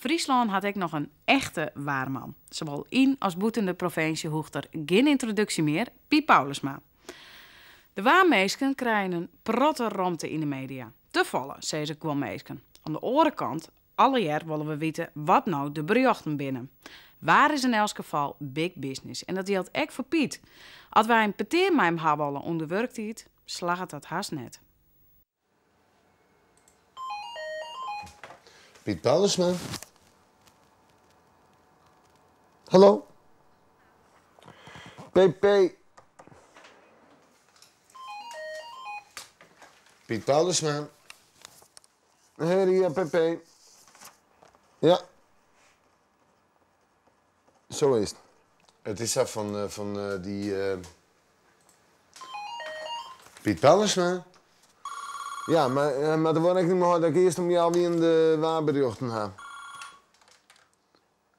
Fryslân hat ek noch in echte waarman. Sawol yn as bûten de provinsje hoecht er gjin yntroduksje mear, Piet Paulusma. De waarminsken krije in protte romte yn de media. Te folle, sizze guon minsken. Oan de oare kant, allegear wolle we witte wat no de berjochten binne. Waar is yn elts gefal big business en dat jildt ek foar Piet. As wy in petear mei him ha wolle ûnder wurktiid, slagget dat hast net. Piet Paulusma. Hallo? PP. Piet Paulusma. Hey Ria, PP. Ja. Zo is het. Het is dat van, eh, van eh, die eh, Piet Paulusma. Ja, mar, mar der wurdt ek net mei dat ik earst om healwei de waarberjochten ha.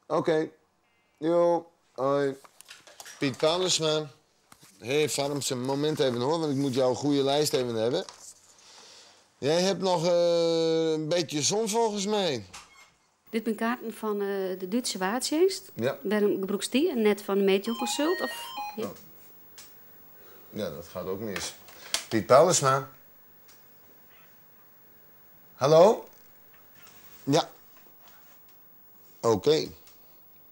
Oké. Jo, hoi. Piet Paulusma. Hé, Farmse, momint even hoor, want ik moet jouw goede lijst even hebben. Jij hebt nog een beetje zon volgens mij. Dit binne kaarten fan de Dútse waartsjinst. Ja. Wêrom gebrûkst dy en net fan de Meteoconsult? Of? Ja. Ja, dat gaat ook mis. Piet Paulusma. Hallo? Ja. Oké.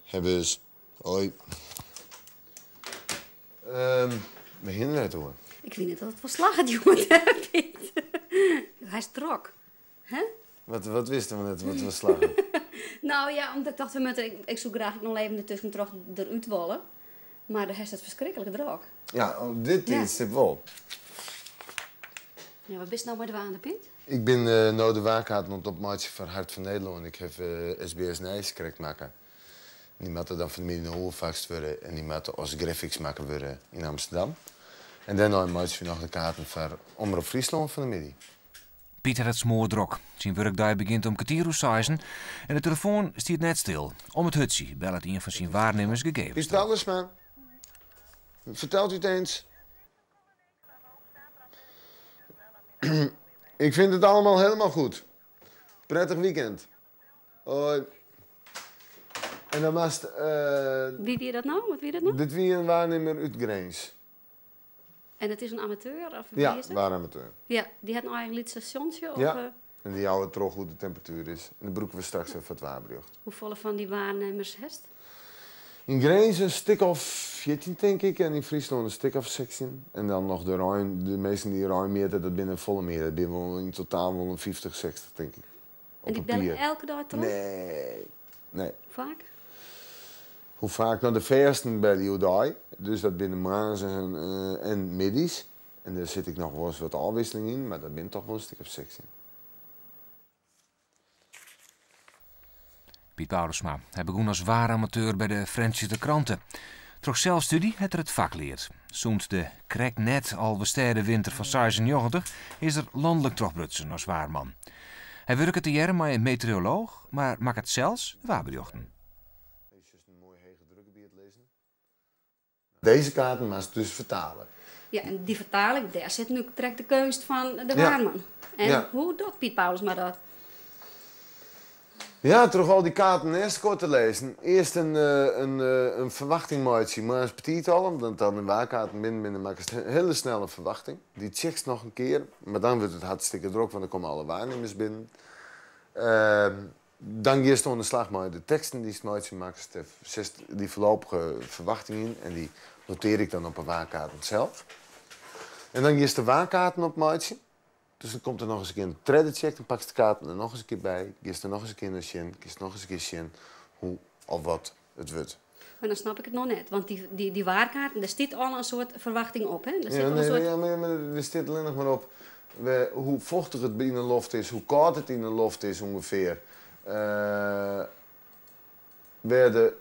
Hawwe. Hoi. We hiene net oer. Ik wit net oft it wol slagget, jonge, Piet. Hy is drok. Hè? Wat wist der net wat wol slagget? No ja, omdat ik tocht, we moatte, ik soe graach ek noch even der tuskentroch derút wolle. Mar dêr hast it ferskriklik drok. Ja, op dit tiidstip wol. Ja, wat bist no mei dwaande, Piet? Ik bin no de waarkaarten oan it opmeitsjen foar Hart van Nederland. Ik haw SBS Nijs krekt makke. Dy moatte dan fan 'e middei noch oerfakst wurde en dy moatte as graphics makke wurde yn Amsterdam. En dêrnei meitsje we noch de kaarten foar Omrop Fryslân fan 'e middei. Piet hat it smoardrok. Syn wurkdei begjint om kertier oer seizen en de telefoan stiet net stil. Om it hurtsje bellet ien fan syn waarnimmers gegevens Piet troch. Paulusma, vertelt u het eens. Ik vind het allemaal helemaal goed. Prettig weekend. Hoi. En dan moatst. Wie wie dat no? Wat wie dat no? Dit wie in waarnimmer út Grins. En it is in amateur? Of wie Ja, is it? waaramateur. Ja, dy hat in eigen lyts stasjontsje? Of, Ja, en dy jouwe troch hoe't de temperatuer is. En dat brûke we straks wer foar it waarberjocht. Hoefolle fan dy waarnimmers hast? Yn Grins in stik of 14 tink ik en yn Fryslân in stik of 16. En dan noch de rein, de minsken dy't rein mjitte, dat binne folle mear. Dat binne wol yn totaal wol in 50, 60 tink ik. En dy belle elke dei troch? Nee, nee. Faak? Hoe faak? No, de fêsten belje oerdei. Dus dat binne moarns en, en middeis. En dêr sit ek noch wolris wat ôfwikseling yn, mar dat binne toch wol in stik of 16. Piet Paulusma. Hy begûn as waaramateur by de Frjentsjerter Krante. Troch selsstudie hat er it fak leard. Sûnt de krekt net Alvestêdewinter fan 96 is er lanlik trochbrutsen as waarman. Hy wurket tegearre mei in meteorolooch, mar makket sels de waarberjochten. Deze kaarten moatst dus fertale. Ja, en dy fertaling, dêr sit nu krekt de keunst fan de waarman. En hoe docht Piet Paulusma dat? Ja, troch al dy kaarten neist elkoar te lizzen. Earst in, in ferwachting meitsje, moarns betiid al, omdat dan de waarkaarten binnen binne, makkest in hiele snelle ferwachting. Dy tsjekst noch in kear, mar dan wurdt it hartstikke drok, want dan komme alle waarnimmers binnen. Dan giest oan de slach mei de teksten dy'tst meitsje moatst. Dêr setst dy foarlopige ferwachting yn en dy notearje ik dan op 'e waarkaarten sels. En dan giest de waarkaarten opmeitsjen. Dus dan komt der noch ris in kear in tredde check, dan pakst de kaarten der noch ris in kear by, giest der noch ris in kear nei sjen, kinst noch ris in kear sjen hoe of wat it wurdt. Mar dan snap ik it noch net, want dy waarkaarten, dêr stiet al in soart ferwachting op, hè? Dêr sit Ja, al in nee, soart ja, mar der stiet allinnich mar op hoe fochtich it yn 'e loft is, hoe kâld it yn 'e loft is ûngefear, wêr de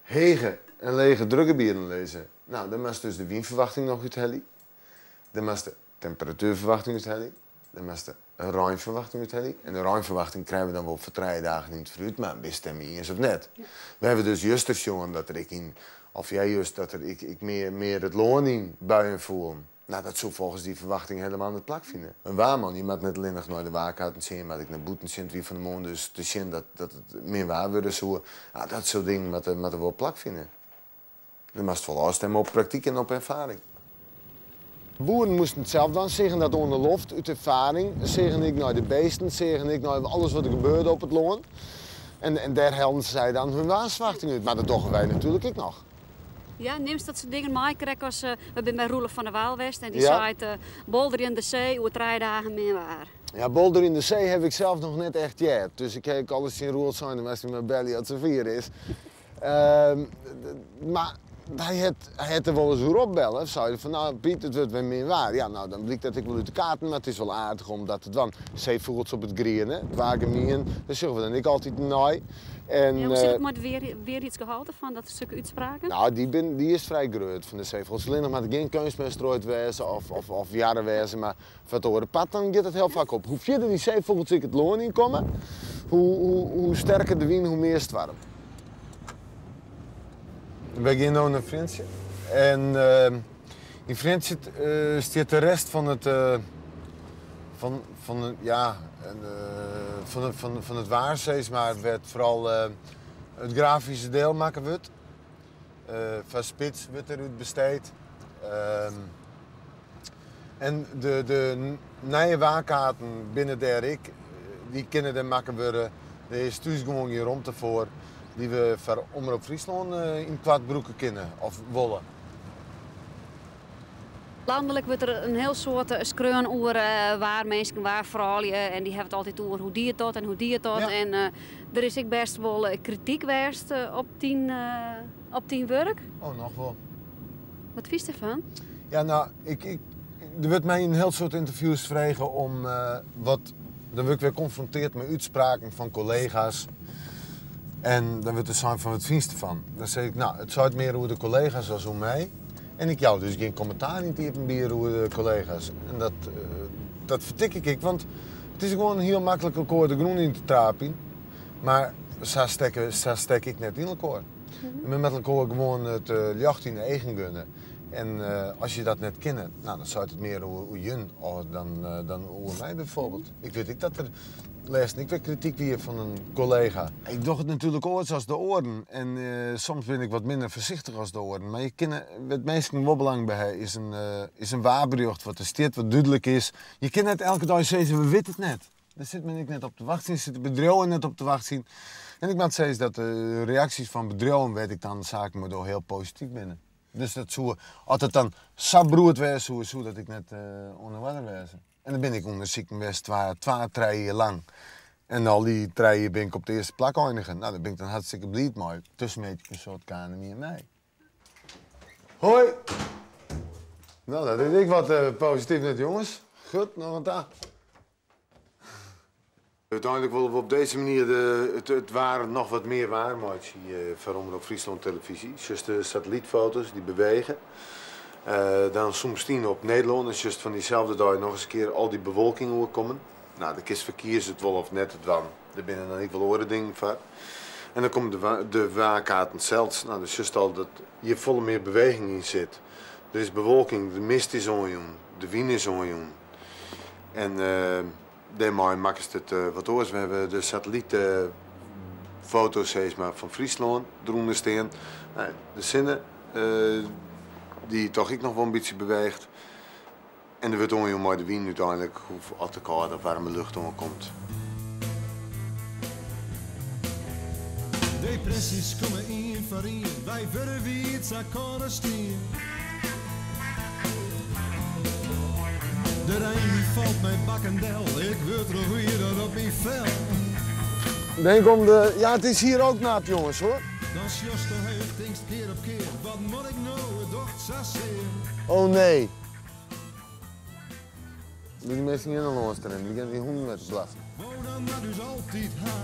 hege en lege drukgebieten lizze. No, dêr moatst dus de wynferwachting noch úthelje. Dêr moatst de temperatuerferwachting úthelje. Dêr moatst de reinferwachting úthelje. En de reinferwachting krije we dan wol foar trije dagen yn it foarút, mar bist dêrmei iens of net? We hawwe dus juster sjoen dat der ek yn, of earjuster, dat der ek mear it lân yn buien foelen. Nou, dat soe folgens dy ferwachting helemaal net plakfine. In waarman, je moat net allinnich nei de waarkaarten sjen, moat ek nei bûten sjen. It wie fan 'e moarn dus te sjen dat, dat it min waar wurde soe. Nou, dat soart dingen moatte, moatte wol plakfine. Dan moatst wol ôfstimme op praktyk en op erfaring. Boeren moasten it sels dwaan, seagen dat oan de loft, út erfaring. Seagen ek nei de beesten, seagen ek nei alles wat der gebeurde op it lân. En, en dêr hellen sy dan hun waarsferwachting út. Mar dat dogge wy natuerlik ek noch. Ja, nimst dat soart dingen mei, krekt as uh, we binne by Roelof van der Waal west en dy ja. seit uh, bolderjende see oer 3 dagen min waar. Ja, bolderjende see ha ik sels noch net echt heard. Dus ik ha alles tsjin Roel sein, dan moatst my mar belje as it safier is. Mar hy hat, hy hat der wolris oer opbelle. Sei er fan, nou Piet, it wurdt wer min waar. Ja, nou dan blykt dat ek wol út de kaarten, mar it is wol aardich om dat te dwaan. Seefûgels op it griene, it waargemien, dêr sjogge we dan ek altyd nei. En, ja, hoe sit it mei it wierheidsgehalte fan dat sokke útspraken? Nou, dy, bin, dy is frij grut fan de seefûgels. Allinnich moat der gjin keunstmest strooid wêze of, of, of jarre wêze, mar foar it oare part dan giet it hiel faak op. Hoe fierder dy seefûgels ek it lân yn komme, hoe, hoe, hoe sterker de wyn, hoe mear stoarm. Wy gean no nei Frjentsjer. En uh, yn Frjentsjer uh, stiet de rest fan it, uh, fan, fan, ja, en, fan, fan, fan it waar, sis mar, wêr't foaral it grafyske diel makke wurdt. Foar Spits wurdt der út besteed. Ehm, en de, de nije waarkaarten binne dêr ek. Dy kinne dêr makke wurde. Der is thús gewoan gjin romte foar dy't we foar Omrop Fryslân yn koart brûke kinne of wolle. Lanlik wurdt der in hiel soad skreaun oer waarminsken, waarfroulju. En dy hawwe it altyd oer hoe die it dat en hoe die it dat. Ja. En der is ek bêst wol krityk west op dyn, op dyn wurk. Oh, noch wol. Wat fynst derfan? Ja, nou, ik, ik, der wurdt my yn in hiel soad ynterviews frege om wat. Dan wurd ik wer konfrontearre mei útspraken fan kollega's. En dan wurdt der sein fan wat fynst derfan? Dan sis ik, nou, it seit mear oer de kollega's as oer my. En ik jou dus gjin kommentaar yn it iepenbier oer de kollega's. En dat, dat fertik ik ek, want it is gewoan hiel maklik elkoar de grûn yn te traapjen. Mar sa stekke, sa stek ik net yn elkoar. We moatte elkoar gewoan it ljocht yn de eagen gunne. En as je dat net kinne, nou, dan seit it mear oer, oer jin of dan, dan oer my byfoarbyld. Ik wit ek dat der lêsten ek wer krityk wie fan in kollega. Ik doch it natuerlik oars as de oaren en soms bin ik wat minder foarsichtich as de oaren. Mar je kinne, wêr't minsken wol belang by ha, is in, is in waarberjocht wat der stiet, wat dúdlik is. Je kinne net elke dei sizze, we witte it net. Dêr sit men ek net op te wachtsjen, sitte bedriuwen net op te wachtsjen. En ik moat sizze dat de reaksjes fan bedriuwen wêr't ik dan saken mei doch hiel posityf binne. Dus dat soe, as it dan sa beroerd wêze soe, soe dat ek net oan de oarder wêze. En dan bin ik ûndersiken west twa, twa, trije jier lang. En al dy 3 jier bin ik op it earste plak einige. Nou, dêr bin ik dan hartstikke bliid mei. Tuskenmeetconsult KNMI en my. Hoi! Nou, dat is ek wat posityf net, jonges. Goed, noch in ta. Uteinlik wolle we op dizze manier de, it, it waar noch wat mear waar meitsje foar Omrop Fryslân Televyzje. Sjochst de satellytfoto's dy bewege. Dan zoomst yn op Nederlân en sjochst fan dyselde dei noch ris in kear al dy bewolking oerkommen. Nou, dêr kinst foar kieze it wol of net te dwaan. Dêr binne dan ek wol oare dingen foar. En dan komme de, de waarkaarten sels. Nou, dan sjochst al dat hjir folle mear beweging yn sit. Der is bewolking, de mist is oanjûn, de wyn is oanjûn. En dêrmei makkest it wat oars. We hawwe de satellytfoto's sis mar, fan Fryslân derûnder stean. Nou, de sinne dy't toch ek noch wol in bytsje beweecht. En der wurdt oanjûn mei de wyn úteinlik hoe oft de kâlde of waarme lucht oankomt. Depresjes komme ien foar ien, wy wurde wiet sa kâld as stien. De rein dy falt mei bakken del, ik wurd troch wierder op myn fel. Denk om de... Ja, het is hier ook nat, jongens, hoor. Dan sjochst omheech, tinkst kear op kear, wat moat ik no, it docht sa sear. Oh nee. Die minsken gean al lâns te rinnen, dy gean dy hûnen wer te blaffen. Wonen moat ús altyd ha.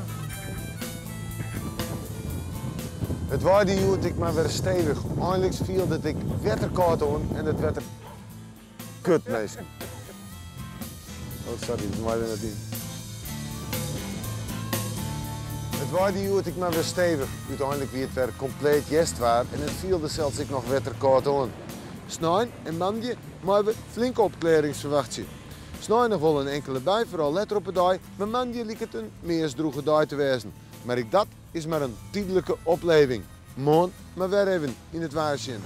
It waaide hjoed ek mar wer stevich. Einliks fielde it ek wetterkâld oan en it wetter kut, minsken. Oh, sorry, dat mei der net yn. It waaide hjoed ek mar wer stevich. Uteinlik wie it wer kompleet hjerstwaar en it fielde sels ek noch wetterkâld oan. Snein en moandei meie we flinke opklearrings ferwachtsje. Snein noch wol in inkelde bui, foaral letter op 'e dei, mar moandei liket in meast drûge dei te wêzen. Mar ek dat is mar in tydlike opleving. Moarn mar wer even yn it waar sjen.